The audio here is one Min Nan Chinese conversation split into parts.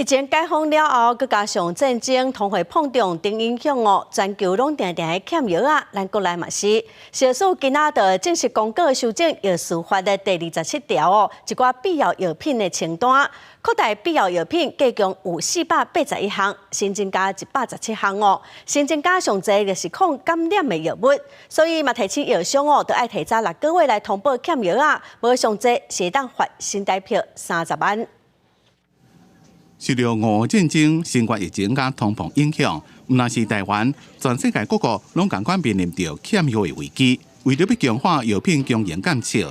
疫情解封了後，閣加上戰爭、通貨膨脹等影響哦，全球攏定定咧欠藥仔，咱國內嘛是。食藥署今仔就正式公告修正藥事法的第27條哦，一寡必要藥品的清單，擴大必要藥品計共有481項，新增加117項哦。新增加上濟就是抗感染的藥物，所以嘛提醒藥商哦，著愛提早6個月來通報欠藥仔，無上濟是會當罰新台幣30萬。受著俄烏戰爭、新冠疫情佮通膨影響，毋但是台灣，全世界各國攏仝款面臨著欠藥的危機。為著欲強化藥品供應監測，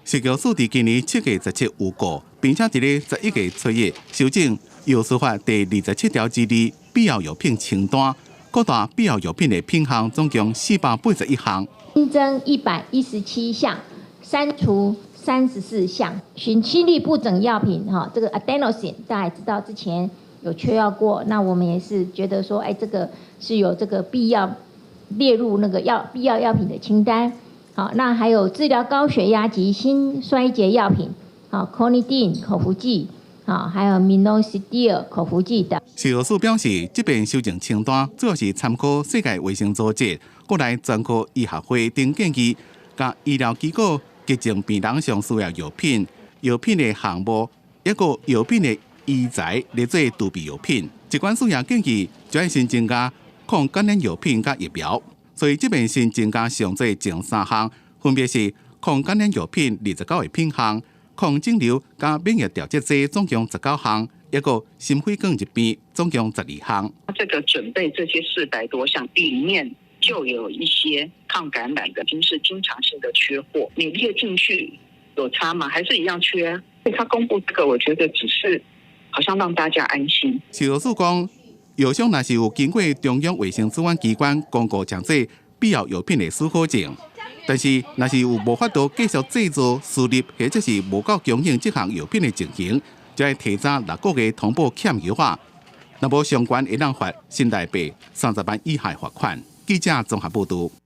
食藥署佇今年7月17預告，並且佇咧11月初一修正藥事法第27條之二必要藥品清單，擴大必要藥品的品項總共481項。新增117項，刪除34項。心律不整藥品，哈，這個 adenosine 大家也知道之前有缺藥過，那我們也是覺得說，哎，這個是有這個必要列入那個藥必要藥品的清單。好，那還有治療高血壓及心衰竭藥品，好，clonidine 口服劑，好，還有 minoxidil 口服劑等。食藥署表示，這遍修正清單主要是參考世界衛生組織、國內專科醫學會等建議，佮醫療機構急症病人上需要藥品、藥品的項目，抑閣藥品的醫材來做儲備藥品。疾管署也建議，將新增加抗感染藥品佮疫苗。所以這遍新增加上濟前三項，分別是抗感染藥品29個品項、抗腫瘤佮免疫調節劑總共19項，抑閣心血管疾病總共12項。這個準備這些400多項裡面，就有一些抗感染的，就是經常性的缺貨。你列進去有差嗎？還是一樣缺？所以他公布這個，我覺得只是好像讓大家安心。食藥署講，藥商若是有經過中央衛生主管機關公告成做必要藥品的許可證，但是若是有無法度繼續製造、輸入或者是無夠供應這項藥品的情形，就愛提早六個月通報欠藥仔，若無相關會當罰新台幣30萬以下罰款。記者綜合報導。